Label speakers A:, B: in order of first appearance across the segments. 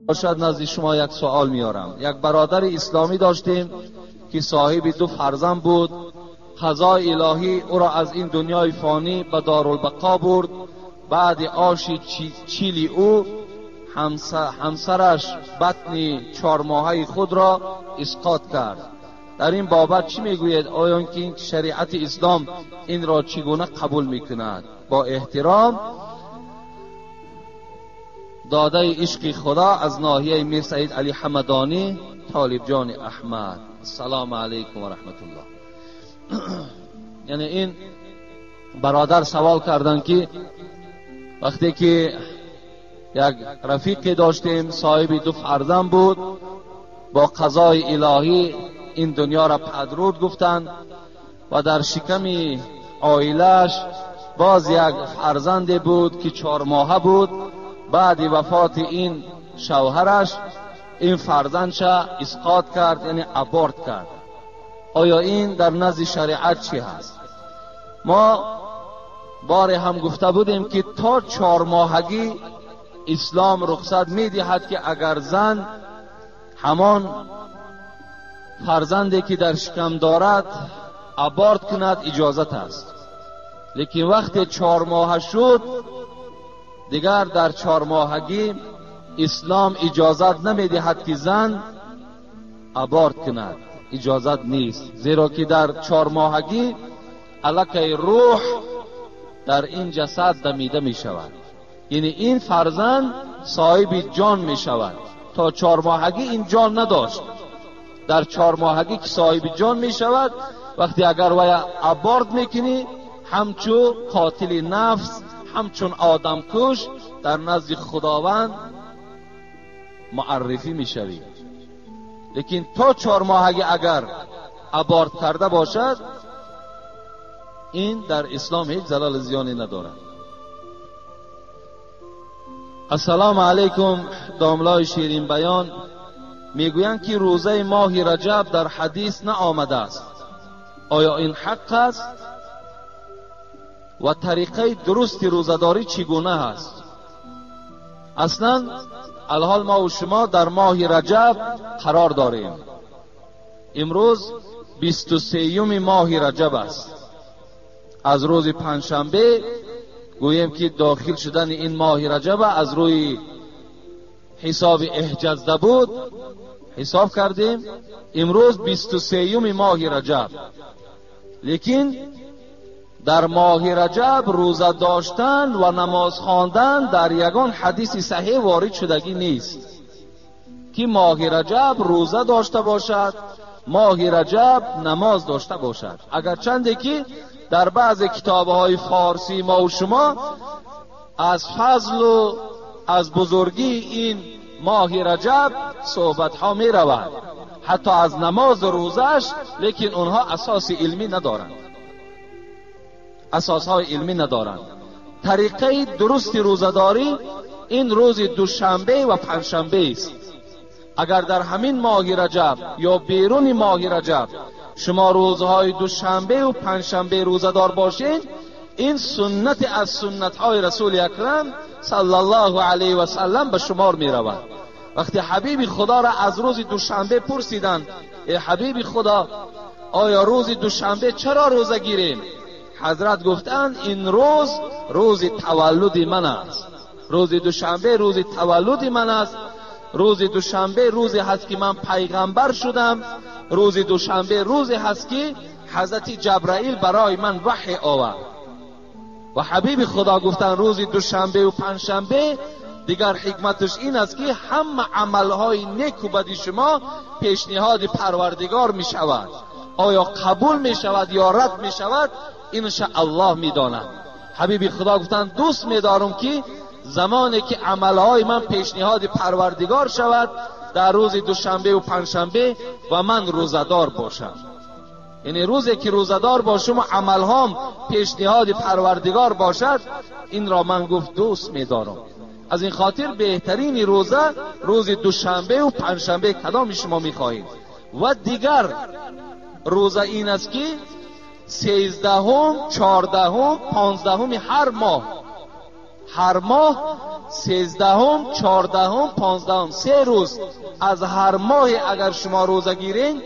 A: باشد نزد شما یک سوال میارم. یک برادر اسلامی داشتیم که صاحب دو فرزند بود. قضای الهی او را از این دنیای فانی به دارالبقا برد. بعد آش چیلی او همسرش بطن 4 ماهه خود را اسقاط کرد. در این بابت چی میگوید؟ آیا که شریعت اسلام این را چگونه قبول میکند؟ با احترام، داده عشق خدا از ناحیه میر سعید علی حمدانی، طالب جان احمد. السلام علیکم و رحمت الله. یعنی این برادر سوال کردن که وقتی که یک رفیقی داشتیم صاحب دو فرزند بود، با قضای الهی این دنیا را پدرود گفتند و در شکم عائلش باز یک فرزند بود که 4 ماهه بود. بعد وفات این شوهرش این فرزندش اسقاط کرد، یعنی ابورت کرد. آیا این در نزد شریعت چی هست؟ ما بار هم گفته بودیم که تا 4 ماهگی اسلام رخصت میدهد که اگر زن همان فرزندی که در شکم دارد ابورت کند اجازت است، لیکن وقتی 4 ماه شد دیگر در 4 ماهگی اسلام اجازت نمیدهد که زن ابورت کند، اجازت نیست، زیرا که در 4 ماهگی الکی روح در این جسد دمیده می شود، یعنی این فرزند صاحب جان می شود. تا 4 ماهگی این جان نداشت، در 4 ماهگی که صاحب جان می شود، وقتی اگر وی ابورت میکنی همچو قاتل نفس، همچون آدم کش در نزد خداوند معرفی میشوی. لیکن تا 4 ماهگی اگر ابورت کرده باشد این در اسلام هیچ زلال زیانی ندارد. السلام علیکم. داملای شیرین بیان میگویند که روزه ماه رجب در حدیث نه آمده است، آیا این حق است؟ و طریقه درست روزه‌داری چگونه است؟ اصلا الحال ما و شما در ماه رجب قرار داریم. امروز 23 ماه رجب است. از روز پنجشنبه گوییم که داخل شدن این ماه رجب از روی حساب احجزده بود حساب کردیم، امروز 23 ماه رجب. لیکن در ماه رجب روزه داشتن و نماز خواندن در یگان حدیث صحیح وارد شدگی نیست که ماه رجب روزه داشته باشد، ماه رجب نماز داشته باشد. اگر چنده که در بعض کتابهای فارسی ما و شما از فضل و از بزرگی این ماه رجب صحبت ها می رود، حتی از نماز و روزش، لیکن اونها اساس علمی ندارند، اساسهای علمی ندارند. طریقه درست روزه‌داری این روز دوشنبه و پنجشنبه است. اگر در همین ماه رجب یا بیرون ماه رجب شما روزهای دوشنبه و پنجشنبه روزه‌دار باشید، این سنت از سنت‌های رسول اکرم صلی الله علیه و سلم به شمار می رود. وقتی حبیب خدا را از روز دوشنبه پرسیدند، ای حبیب خدا آیا روز دوشنبه چرا روزه گیریم؟ حضرت گفتند این روز روز تولد من است، روز دوشنبه روز تولد من است، روز دوشنبه روزی هست که من پیغمبر شدم، روز دوشنبه روزی هست که حضرت جبرائیل برای من وحی آورد. و حبیب خدا گفتند روز دوشنبه و پنجشنبه دیگر حکمتش این است که همه عملهای نیک و بد شما پیشنهاد پروردگار می شود، آیا قبول می شود یا رد می شود اینش الله می داند. حبیب خدا گفتند دوست می دارم که زمانی که عملهای من پیشنهاد پروردگار شود در روز دوشنبه و پنجشنبه و من روزه‌دار باشم. یعنی روزی که روزه‌دار باشم و عملهام پیشنهاد پروردگار باشد، این را من گفت دوست می دارم. از این خاطر بهترین روزه روز دوشنبه و پنجشنبه کدام شما می خواهید. و دیگر روزه این است که 13, 14, 15 ҳар моҳ, ҳар моҳ 13, 14, 15, 3 рӯз аз ҳар моҳ агар шумо рӯза гиред,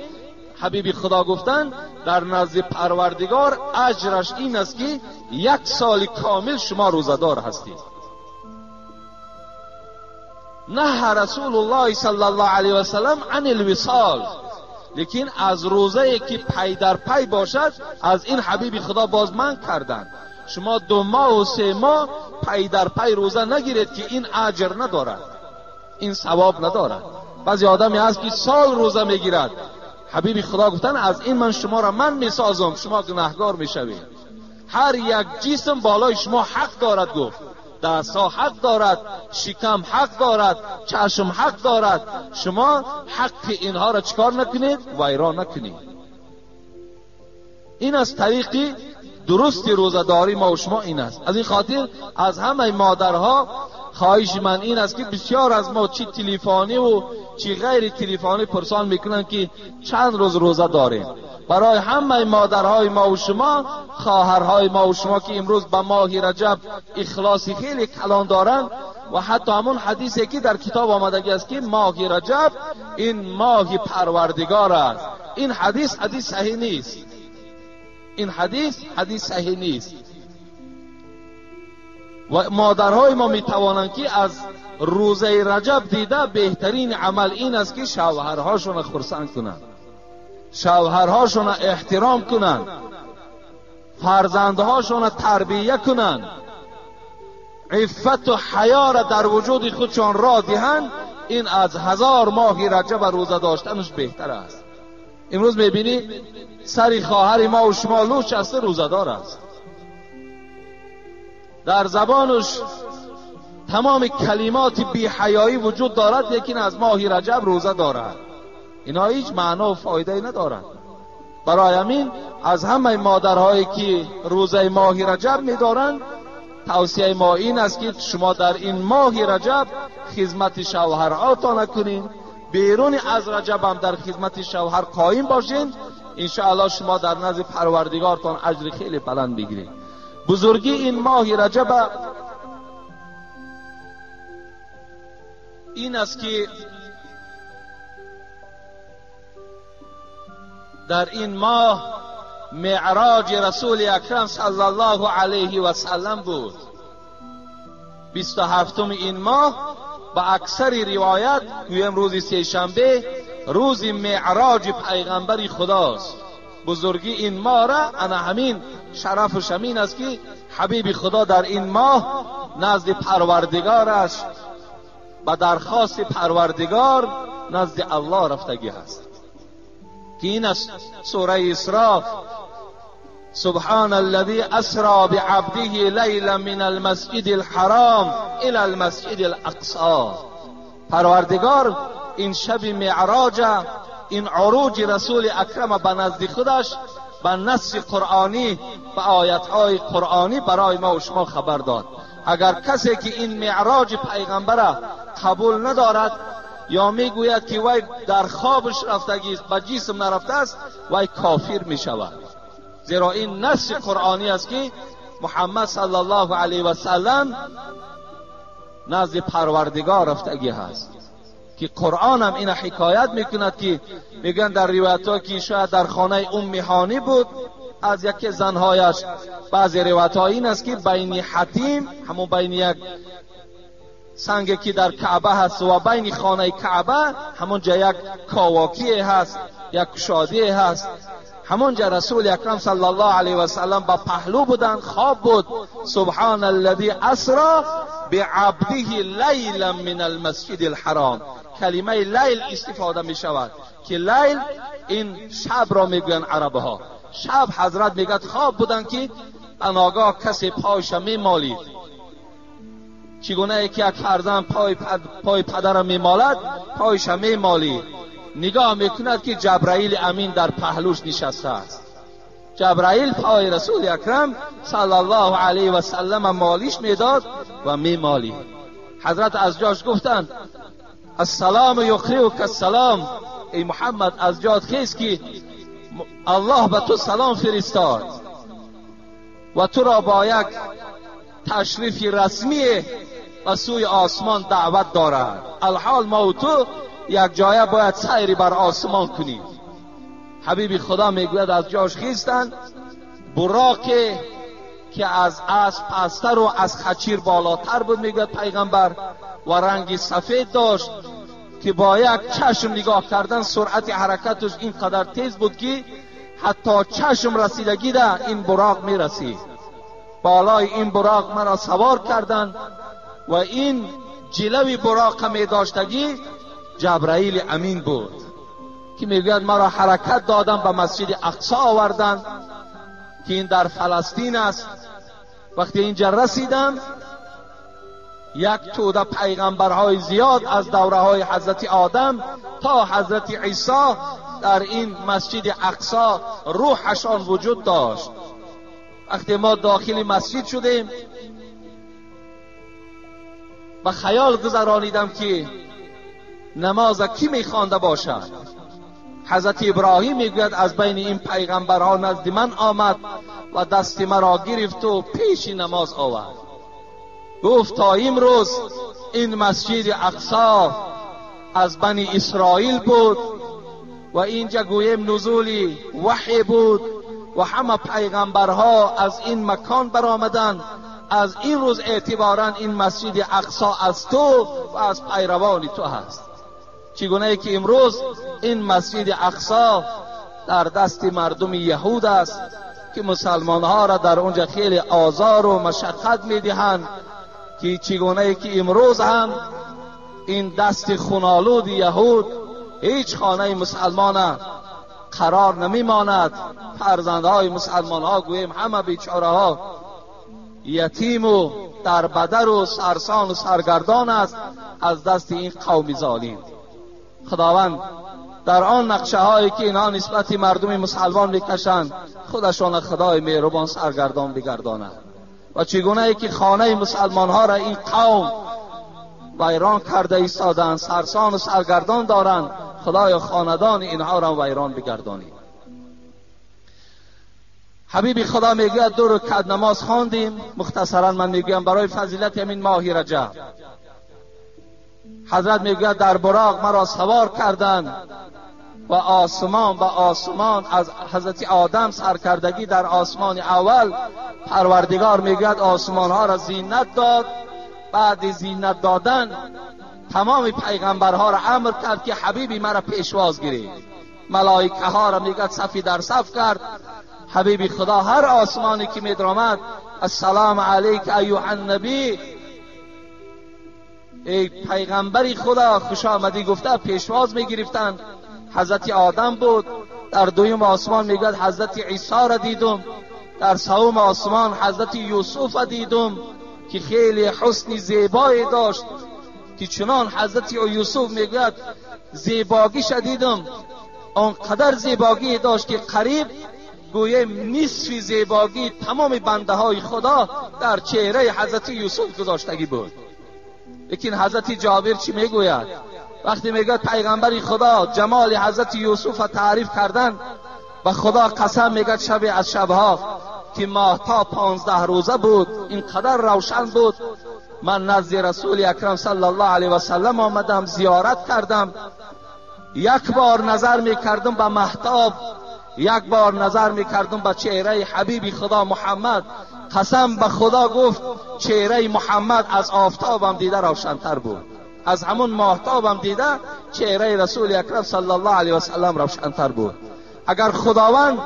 A: ҳабиби Худо гуфтанд дар назди Парвардигор аҷраш ин аст ки як соли комил шумо рӯзадор ҳастед. Наҳа Расулуллоҳ саллаллоҳу алайҳи васаллам ан алвисол, лекин аз рӯзае ки пай дар пай бошад аз ин ҳабиби Худо боз манъ карданд. Шумо 2 моҳ ва 3 моҳ пай дар пай рӯза нагиред ки ин аҷр надорад, ин савоб надорад. баъзе одаме ҳаст ки сол рӯза мегирад. ҳабиби Худо гуфтанд аз ин ман шуморо ман месозам, шумо гунаҳгор мешавед. ҳар як ҷисм болои шумо ҳақ дорад, гуфт. дастҳо ҳақ дорад, шикам ҳақ дорад, чашм ҳақ дорад. шумо ҳаққи инҳоро чикор накунед? вайрон накунед. ин аз тариқи дурусти рӯзадорӣ мо ва шумо ин аст. аз ин хотир аз ҳамаи модарҳо хоҳиши ман ин аст ки бисёр аз мо чӣ телефонӣ ва чӣ ғайри телефонӣ пурсон мекунанд ки чанд рӯз рӯза дорем. барои ҳамаи модарҳои мо ва шумо, хоҳарҳои мо ва шумо ки имрӯз ба моҳи Раҷаб ихлоси хеле калон доранд ва ҳатто ҳамон ҳадисе ки дар китоб омадагӣ аст ки моҳи Раҷаб ин моҳи Парвардигор аст, ин ҳадис ҳадис саҳеҳ нест. ин ҳадис ҳадис саҳеҳ нест. ва модарҳои мо метавонанд ки аз рӯзаи Раҷаб дида беҳтарин амал ин аст ки шавҳарҳошонро хурсанд кунанд, шавҳарҳошонро эҳтиром кунанд, фарзандҳошонро тарбия кунанд, иффату ҳаёро дар вуҷуди худшон ро диҳанд. ин аз 1000 моҳи Раҷаб рӯза доштанаш беҳтар аст. имрӯз мебинӣ сари хоҳари мо ва шумо лӯч аст, рӯзадор аст, дар забонаш тамоми калимоти беҳаёӣ вуҷуд дорад, лекин аз моҳи Раҷаб рӯза дорад. инҳо ҳеҷ маъно ва фоидае надорад. барои ҳамин аз ҳамаи модарҳое ки рӯзаи моҳи Раҷаб медоранд, тавсияи мо ин аст ки шумо дар ин моҳи Раҷаб хизмати шавҳарҳотон накунед, берун аз Раҷаб ҳам дар хизмати шавҳар қоим бошед. иншоаллоҳ шумо дар назди Парвардигортон аҷри хеле баланд мегиред. бузургии ин моҳи Раҷаб ин аст ки дар ин моҳ меъроҷи Расули Акрам саллаллоҳу алайҳи васаллам буд. 27 ин моҳ ба аксари ривоят гӯем рӯзи сешанбе рӯзи меъроҷи пайғамбари Худост. бузургии ин моҳра ана ҳамин шарафу шамин аст ки ҳабиби Худо дар ин моҳ назди Парвардигораш ба дархости Парвардигор назди Аллоҳ рафтагӣ ҳаст ки ин аст сураи Исро. سبحان الذي أسرى بعبده ليلا من المسجد الحرام إلى المسجد الأقصى. پروردگار این شب معراج، این عروج رسول اکرم به نزد خودش به نص قرآنی، به آیت‌های قرآنی برای ما و شما خبر داد. اگر کسی که این معراج پیغمبر قبول ندارد یا میگوید که وی در خوابش رفتگی است، به جسم نرفته است، وی کافر میشود. زیرا این نص قرآنی است که محمد صلی الله علیه و سلم نزد پروردگار رفتگی هست که قرآن هم این حکایت میکند که میگن در روایت ها که شاید در خانه ام هانی بود از یکی زنهایش. بعضی روایت ها این است که بین حتیم، همون بین یک سنگی که در کعبه هست و بین خانه کعبه همونجا یک کاواکی هست، یک کشادی هست. همونجا رسول اکرم صلی الله علیه و سلم با پهلو بودند، خواب بود. سبحان الذی اسرا بعبده لیلا من المسجد الحرام. کلمه لیل استفاده می شود که لیل این شب را میگویند عربها. شب حضرت میگد خواب بودند که آنگاه کسی پایش میمالید، چگونه که یک فرزند پای پدر میمالد، پایش میمالید. نگاه میکند که جبرائیل امین در پهلوش نشسته است. جبرائیل پای رسول اکرم صلی الله علیه و سلم مالیش میداد و میمالید. حضرت از جاش گفتند السلام یقرئک السلام، ای محمد از جات خیز که الله به تو سلام فرستاد و تو را با یک تشریف رسمی به سوی آسمان دعوت دارد. الحال ما و تو یک جایه باید سیری بر آسمان کنیم. حبیب خدا میگوید از جاش خیستند، براق که از اسب پستر و از خچیر بالاتر بود، میگوید پیغمبر، و رنگ سفید داشت که با یک چشم نگاه کردن سرعت حرکتش اینقدر تیز بود که حتی چشم رسیدگی ده این براق میرسید. بالای این براق مرا سوار کردند و این جلوی براق می داشتگی جبرائیل امین بود که میگوید مرا حرکت دادن به مسجد اقصا آوردن که این در فلسطین است. وقتی اینجا رسیدم یک توده پیغمبرهای زیاد از دوره های حضرت آدم تا حضرت عیسی در این مسجد اقصا روحشان وجود داشت. وقتی ما داخل مسجد شدیم و خیال گذرانیدم که نماز کی میخوانده باشد. حضرت ابراهیم میگوید از بین این پیغمبرها نزد من آمد و دست مرا گرفت و پیش نماز آورد. گفت تا امروز این مسجد اقصا از بنی اسرائیل بود و اینجا گویم نزول وحی بود و همه پیغمبرها از این مکان برآمدند. از این روز اعتبارا این مسجد اقصا از تو و از پیروان تو هست. چگونه ای که امروز این مسجد اقصا در دست مردم یهود است که مسلمانها را در اونجا خیلی آزار و مشقت میدهند، که چگونه ای که امروز هم این دست خونالود یهود هیچ خانه مسلمان قرار نمیماند. فرزندهای مسلمان ها گوییم همه بیچاره ها یتیم و در بدر و سرسان و سرگردان است از دست این قوم ظالم. خداوند در آن نقشه هایی که اینها نسبت مردم مسلمان میکشند خودشان خدای مهربان سرگردان بگرداند. و چگونه ای که خانه مسلمان ها را این قوم ویران کرده ایستادند، سرسان و سرگردان دارند، خدای خاندان اینها را ویران بگردانید. حبیب خدا میگوید 2 رکعت نماز خواندیم. مختصرا من میگویم برای فضیلت همین ماه رجب. حضرت میگوید در براق مرا سوار کردند و آسمان به آسمان از حضرت آدم سرکردگی در آسمان اول پروردگار میگوید آسمان ها را زینت داد. بعد زینت دادن تمام پیغمبرها را امر کرد که حبیبی مرا پیشواز گیرید. ملائکه ها را میگوید صفی در صف کرد. حبیبی خدا هر آسمانی که میدرآمد السلام علیک ایها النبی، ای پیغمبری خدا خوش آمدی گفته پیشواز میگرفتند. حضرت آدم بود. در دویم آسمان میگوید حضرت عیسی را دیدم. در سوم آسمان حضرت یوسف را دیدم که خیلی حسن زیبایی داشت، که چنان حضرت یوسف میگوید زیباگیش دیدم، آنقدر زیباگی داشت که قریب گویم نصف زیباگی تمام بنده های خدا در چهره حضرت یوسف گذاشتگی بود. لیکن حضرت جابر چی میگوید؟ وقتی میگوید پیغمبر خدا جمال حضرت یوسف را تعریف کردن، و خدا قسم میگد شب از شبها که ماهتاب 15 روزه بود، اینقدر روشن بود، من نزد رسول اکرم صلی الله علیه و سلم آمدم زیارت کردم. یک بار نظر میکردم به مهتاب، یک بار نظر میکردم به چهره حبیب خدا محمد. قسم به خدا گفت چهره محمد از آفتابم دیده روشنتر بود، از همون ماهتابم دیده چهره رسول اکرم صلی الله علیه و سلم روشنتر بود. اگر خداوند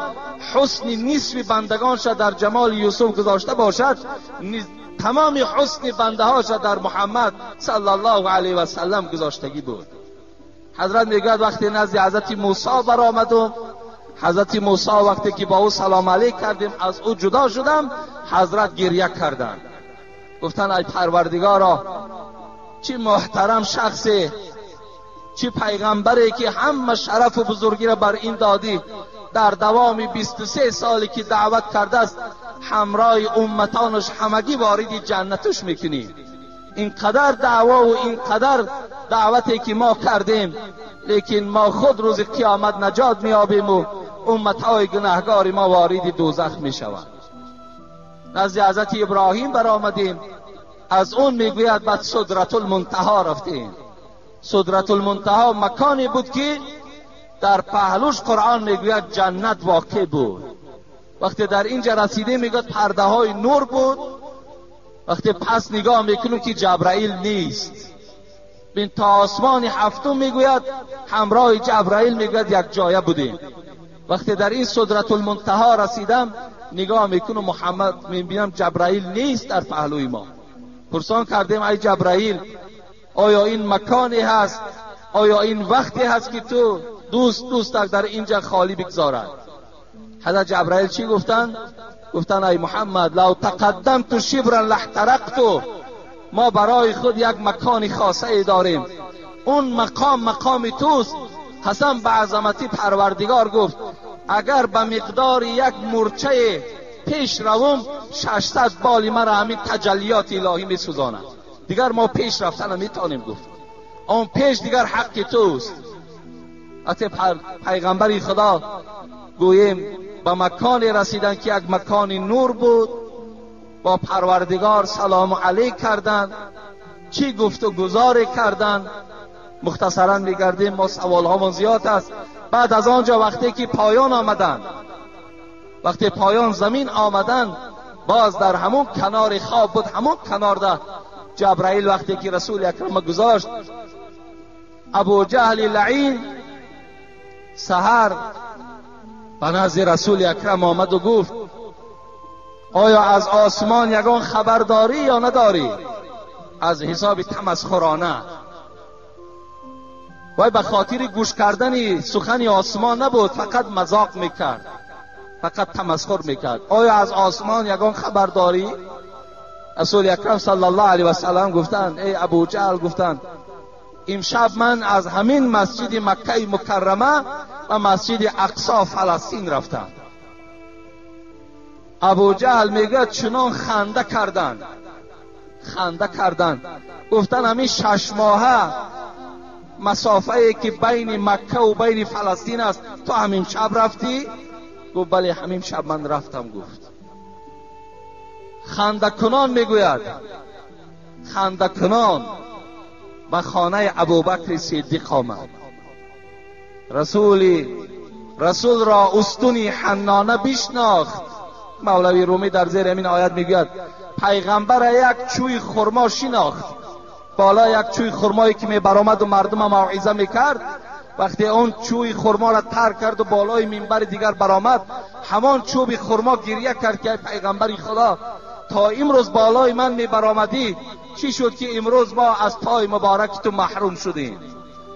A: حسن نصف بندگانش در جمال یوسف گذاشته باشد، تمام حسن بنده هاش در محمد صلی الله علیه و سلم گذاشتگی بود. حضرت میگوید وقتی نزد حضرت موسی برآمدم، حضرت موسی وقتی که با او سلام علیک کردیم از او جدا شدم، حضرت گریه کردند. گفتن ای پروردگارا، چه محترم شخصی، چه پیغمبری که همه شرف و بزرگی را بر این دادی، در دوام 23 سالی که دعوت کرده است همراه امتانش همگی وارد جنتش میکنی. اینقدر دعوا و اینقدر دعوتی که ما کردیم، لیکن ما خود روز قیامت نجات میابیم و امتهای گناهگار ما وارد دوزخ میشوند. نزد حضرت ابراهیم برآمدیم، از اون میگوید بعد سدرة المنتها رفتیم. سدرة المنتها مکانی بود که در پهلوش قرآن میگوید جنت واقع بود. وقتی در اینجا رسیدیم میگوید پرده های نور بود. وقتی پس نگاه میکنیم که جبرائیل نیست. بین تا آسمان هفتم میگوید همراه جبرائیل میگوید یک جایه بودیم. وقتی در این سدرة المنتها رسیدم نگاه میکنم محمد، میبینم جبرائیل نیست در پهلوی ما. پرسان کردیم ای جبرائیل، آیا این مکانی هست، آیا این وقتی هست که تو دوست در اینجا خالی بگذارد؟ حضرت جبرائیل چی گفتن؟ گفتن ای محمد، لو تقدمت شبرا لاحترقت. ما برای خود یک مکان خاصه ای داریم، اون مقام مقام توست. قسم به عظمتی پروردگار گفت اگر به مقدار یک مورچه پیش روم 600 بال مرا همین تجلیات الهی میسوزاند، دیگر ما پیش رفتن نمیتونیم. گفت آن پیش دیگر حق توست. حتی پیغمبر خدا گوییم به مکانی رسیدن که یک مکان نور بود، با پروردگار سلام علیک کردند، چی گفت و گزار کردند. مختصرا میگردیم، ما سوال هامون زیاد است. بعد از آنجا وقتی که پایان آمدند، وقتی پایان زمین آمدند، باز در همون کنار خواب بود، همون کنار ده جبرائیل وقتی که رسول اکرم گذاشت، ابو جهل لعین سحر به نزد رسول اکرم آمد و گفت آیا از آسمان یگان خبر داری یا نداری؟ از حساب تمسخرانه، وای به خاطر گوش کردن سخن آسمان نبود، فقط مذاق میکرد، فقط تمسخر میکرد. آیا از آسمان یگان خبر داری؟ رسول اکرم صلی الله علیه و سلم گفتند ای ابو جهل، گفتند امشب من از همین مسجد مکه مکرمه و مسجد اقصا فلسطین رفتم. ابو جهل میگه چنان خنده کردند، خنده کردند، گفتن همین 6 ماهه مسافه که بین مکه و بین فلسطین است تو همین شب رفتی؟ گفت بله همین شب من رفتم. گفت خنده کنان میگوید، خنده کنان به خانه ابوبکر صدیق آمد. رسول را استونی حنانه بشناخت. مولوی رومی در زیر همین آیت میگوید پیغمبر یک چوی خرما شناخت، بالا یک چوی خرمایی که میبرآمد و مردم موعظه میکرد. وقتی اون چوی خرما را ترک کرد و بالای منبر دیگر برآمد، همان چوب خرما گریه کرد که پیغمبر خدا تا امروز بالای من میبرآمدی، چی شد که امروز ما از پای مبارک تو محروم شدیم؟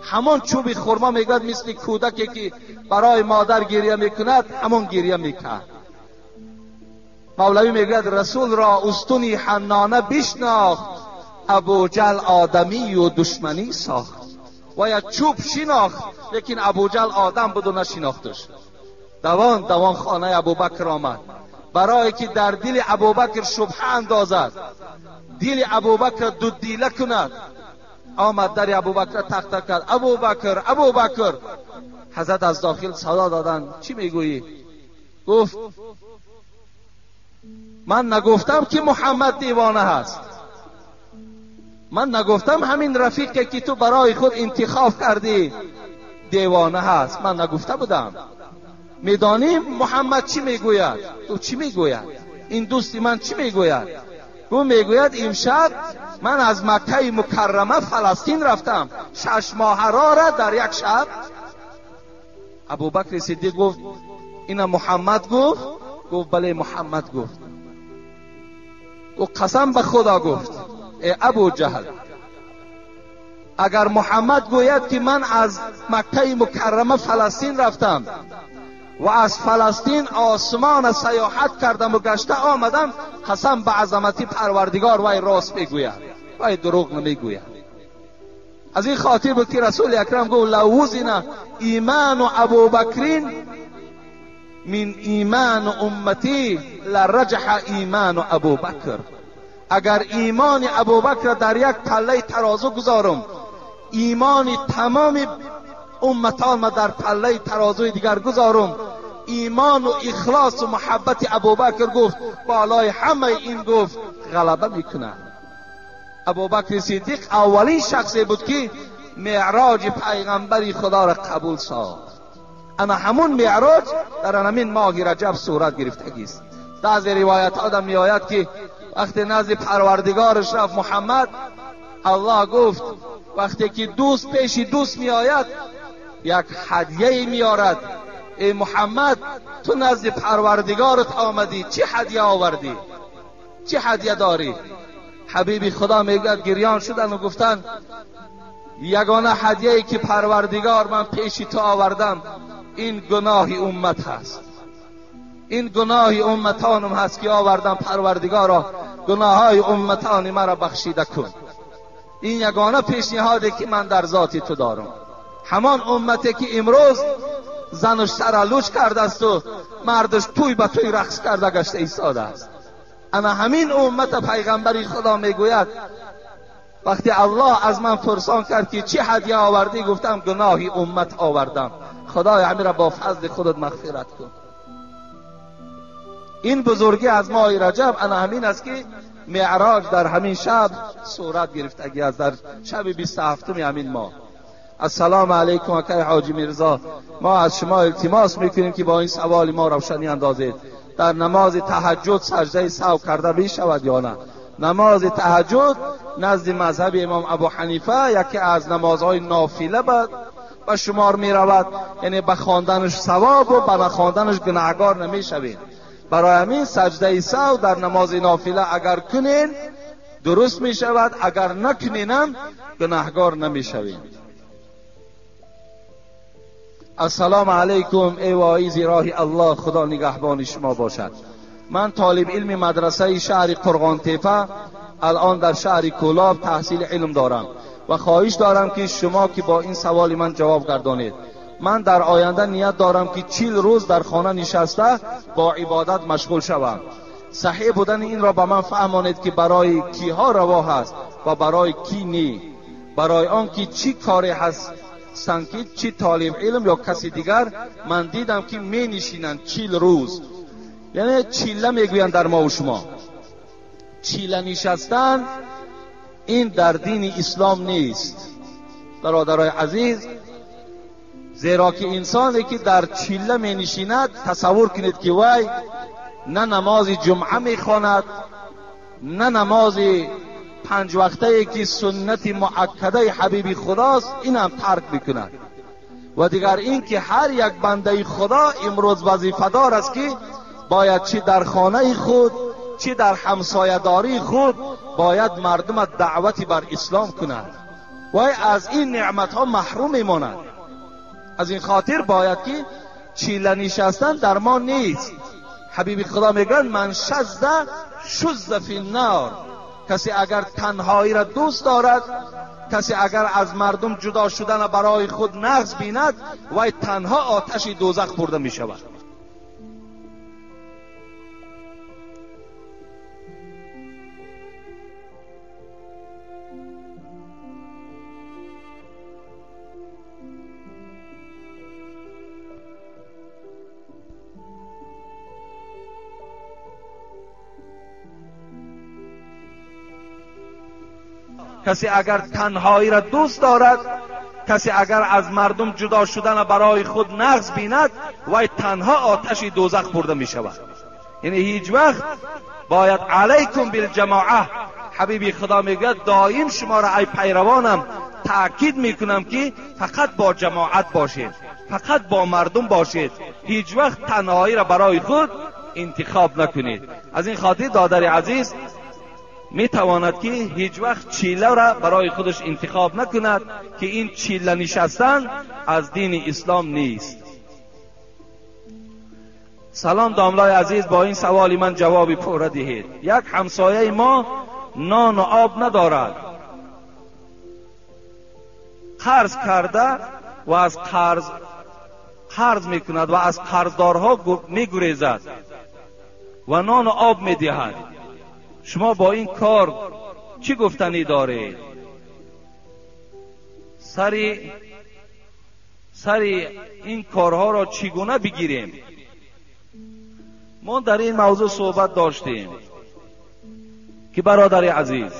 A: همان چوب خرما میگوید مثل کودکی که برای مادر گریه میکند همان گریه میکرد. مولوی میگوید رسول را استونی حنانه بشناخت، ابوجهل آدمی و دشمنی ساخت. و یا چوب شناخت، لیکن ابوجهل آدم بود و نشناختش. دوان دوان خانه ابوبکر آمد برای که در دل ابوبکر شبهه اندازد، دل ابوبکر دو دیله کند. آمد در ابوبکر تخت کرد، ابوبکر ابوبکر. حضرت از داخل صدا دادن چی میگویی؟ گفت من نگفتم که محمد دیوانه هست، من نگفتم همین رفیقی که تو برای خود انتخاب کردی دیوانه هست، من نگفته بودم. میدانیم محمد چی میگوید؟ تو چی میگوید؟ این دوستی من چی میگوید؟ او میگوید امشب من از مکه مکرمه فلسطین رفتم، 6 ماه را در یک شب. ابوبکر صدیق گفت اینا محمد گفت؟ گفت بله محمد گفت. او قسم به خدا گفت ای ابو جهل، اگر محمد گوید که من از مکه مکرمه فلسطین رفتم و از فلسطین آسمان سیاحت کردم و گشته آمدم، قسم به عظمتی پروردگار وی راست میگوید، وی دروغ نمیگوید. از این خاطر بود که رسول اکرم گفت لو وزن ایمان ابوبکرین من ایمان امتی لرجح ایمان ابوبکر. اگر ایمان ابوبکر در یک پله ترازو گذارم، ایمان تمام امتان ما در پله ترازوی دیگر گذارم، ایمان و اخلاص و محبت ابوبکر گفت بالای همه این گفت غلبه میکند. ابوبکر صدیق اولین شخصی بود که معراج پیغمبری خدا را قبول ساخت. اما همون معراج در همین ماه رجب صورت گرفتگی است. بعضی روایت آدم می آید که وقتی نزد پروردگارش رفت محمد، الله گفت وقتی که دوست پیش دوست می آید یک هدیه می آرد. ای محمد تو نزد پروردگارت آمدی، چه هدیه آوردی؟ چه هدیه داری؟ حبیبی خدا میگوید گریان شدن و گفتن یگانه هدیه‌ای که پروردگار من پیش تو آوردم این گناه امت هست، این گناه امتانم هست که آوردم، پروردگارا گناههای امتان مرا بخشیده کن. این یگانه پیشنهادی که من در ذات تو دارم. همان امتی که امروز زنش سر لوچ کرده است و مردش توی به توی رقص کرده گشته ایستاده است. اما همین امت پیغمبری خدا میگوید وقتی الله از من پرسان کرد که چه هدیه آوردی، گفتم گناهی امت آوردم، خدای همین را با فضل خودت مغفرت کن. این بزرگی از ماه رجب انا همین است که معراج در همین شب صورت گرفتگی است، در شب 27 همین ماه. السلام علیکم آقای حاجی میرزا، ما از شما التماس میکنیم که با این سوال ما روشنی اندازید. در نماز تهجد سجده سهو کرده میشود یا نه؟ نماز تهجد نزد مذهب امام ابو حنیفه یکی از نمازهای نافله به شمار می رود، یعنی به خواندنش ثواب و به نخواندنش گناهگار نمیشوید. برای همین سجده سهو در نماز نافله اگر کنین درست می شود، اگر نکنینم گناهگار نمیشوید. السلام علیکم ای واعظ راه الله، خدا نگهبان شما باشد. من طالب علم مدرسه شهر قرغان تپه الان در شهر کولاب تحصیل علم دارم و خواهش دارم که شما که با این سوال من جواب گردانید. من در آینده نیت دارم که 40 روز در خانه نشسته با عبادت مشغول شوم. صحیح بودن این را به من فهمانید که برای کیها روا هست و برای کی نی، برای آن که چی کاری هست که چی طالب علم یا کسی دیگر. من دیدم که می نشینند 40 روز، یعنی چیله میگویند در ما و شما. چیله نشستن این در دین اسلام نیست برادرای عزیز، زیرا که انسانی که در چیله می نشیند تصور کنید که وی نه نماز جمعه می خواند، نه نماز 5 وقته که سنت مؤکده حبیب خداست، این هم ترک میکند. و دیگر این که هر یک بنده خدا امروز وظیفه دار است که باید چی در خانه خود چی در همسایه داری خود باید مردم دعوتی بر اسلام کند و از این نعمت ها محروم میماند. از این خاطر باید که چیله نشستن در ما نیست. حبیب خدا میگن من شذ شذ فی النار، کسی اگر تنهایی را دوست دارد، کسی اگر از مردم جدا شدن برای خود نقص بیند، وی تنها آتش دوزخ برده می شود. کسی اگر تنهایی را دوست دارد، کسی اگر از مردم جدا شدن برای خود نقص بیند، وی تنها آتش دوزخ برده می شود. یعنی هیچ وقت باید علیکم بالجماعه، حبیبی خدا میگوید دائم شما را ای پیروانم تأکید میکنم که فقط با جماعت باشید، فقط با مردم باشید، هیچ وقت تنهایی را برای خود انتخاب نکنید. از این خاطر دادر عزیز می تواند که هیچ وقت چیله را برای خودش انتخاب نکند که این چیله نشستن از دین اسلام نیست. سلام داملای عزیز، با این سوال من جوابی پوره دهید. یک همسایه ما نان و آب ندارد، قرض کرده و از قرض میکند و از قرضدارها میگریزد و نان و آب میدهد. شما با این کار چی گفتنی دارید؟ سر این کارها را چگونه بگیریم؟ мо дар ин мавзӯъ суҳбат доштем ки бародари азиз,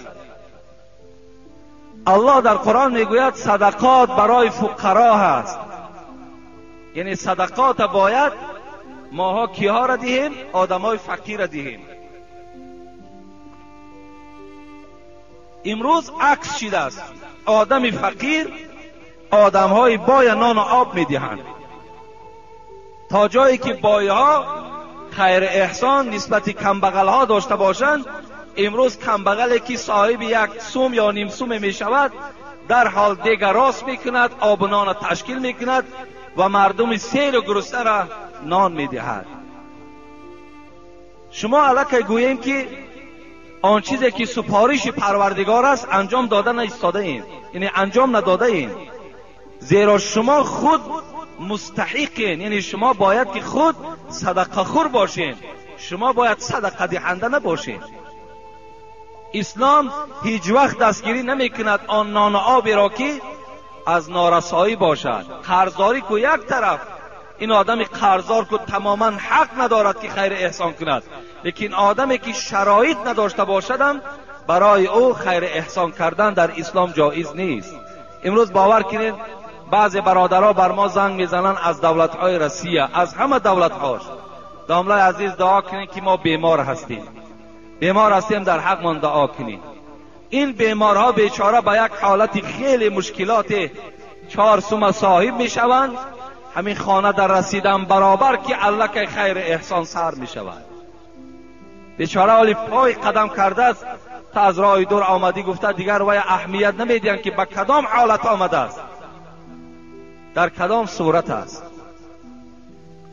A: Аллоҳ дар Қуръон мегӯяд садақот барои фуқаро ҳаст. Яъне садақота бояд моҳо киҳоро диҳем? Одамои фақирро диҳем. Имрӯз акс шидааст. Одами фақир одамҳои боя нону об медиҳанд, то ҷое ки бойҳо хайр эҳсон нисбати камбағалҳо дошта бошанд. Имрӯз камбағале ки соҳиби як сум ё ним суме мешавад, дар ҳол дега рост мекунад, обу нонро ташкил мекунад ва мардуми серу гуруснаро нон медиҳад. Шумо аллакай гӯем ки он чизе ки супориши Парвардигор аст анҷом дода наистодаем, яъне анҷом надодаем, зеро шумо худ мустаҳиқен, яъне шумо бояд ки худ садақахӯр бошед, шумо бояд садақадиҳанда набошед. Ислом ҳеҷ вақт дастгирӣ намекунад он нону оберо ки аз норасоӣ бошад. Қарздорӣ ку як тараф, ин одами қарздор ку тамоман ҳақ надорад ки хайр эҳсон кунад, лекин одаме ки шароит надошта бошадам барои ӯ хайр эҳсон кардан дар ислом ҷоиз нест. Имрӯз бовар кунед, баъзе бародаро бар мо занг мезананд аз давлатҳои Россия, аз ҳама давлатҳош. Домлаи азиз, дуо кунед ки мо бемор ҳастем, бемор ҳастем, дар ҳақмон дуо кунед. Ин беморҳо бечора ба як ҳолати хеле мушкилоте 4 сума соҳиб мешаванд. Ҳамин хона дар расидан баробар ки аллакай хайр эҳсон сар мешавад. Бечора ҳоли пой қадам кардааст, та аз роҳи дур омадӣ гуфта дигар вай аҳамият намедиҳанд ки ба кадом ҳолат омадааст, дар кадом сурат аст.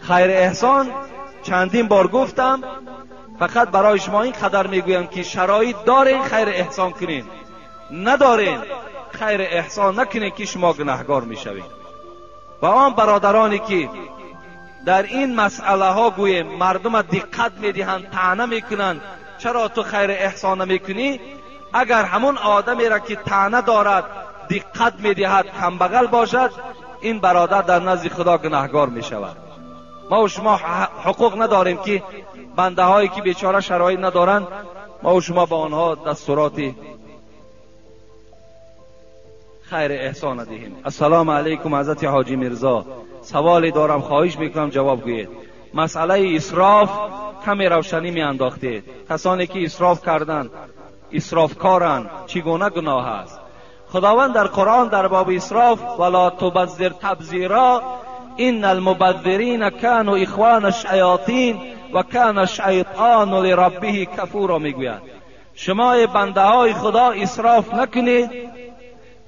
A: Хайр эҳсон чандин бор гуфтам, фақат барои шумо ин қадар мегӯям ки шароит дорен хайр эҳсон кунед, надорен хайр эҳсон накунед ки шумо гунаҳгор мешавед. Ва он бародароне ки дар ин масъалаҳо гӯем мардума диққат медиҳанд, таъна мекунанд, чаро ту хайр эҳсон намекунӣ? Агар ҳамон одамеро ки таъна дорад, диққат медиҳад, камбағал бошад, ин бародар дар назди Худо гунаҳгор мешавад. Мо шумо ҳуқуқ надорем ки бандаҳое ки бечора шароит надоранд, мо шумо ба онҳо дастуроти хайр эҳсон диҳем. Ассалому алайкум ҳазрати ҳоҷи Мирзо, саволе дорам, хоҳиш мекунам ҷавоб гӯед. Масъалаи исроф каме равшанӣ меандохтед. Касоне ки исроф карданд, исрофкоранд, чӣ гуна гуноҳ аст? Худованд дар Қуръон дар боби исроф вала тубаззир табзира ин алмубаззирина кану ихвана шаятин ва кана шайтону лираббиҳи кафура мегӯяд. Шумо бандаҳои Худо исроф накунед,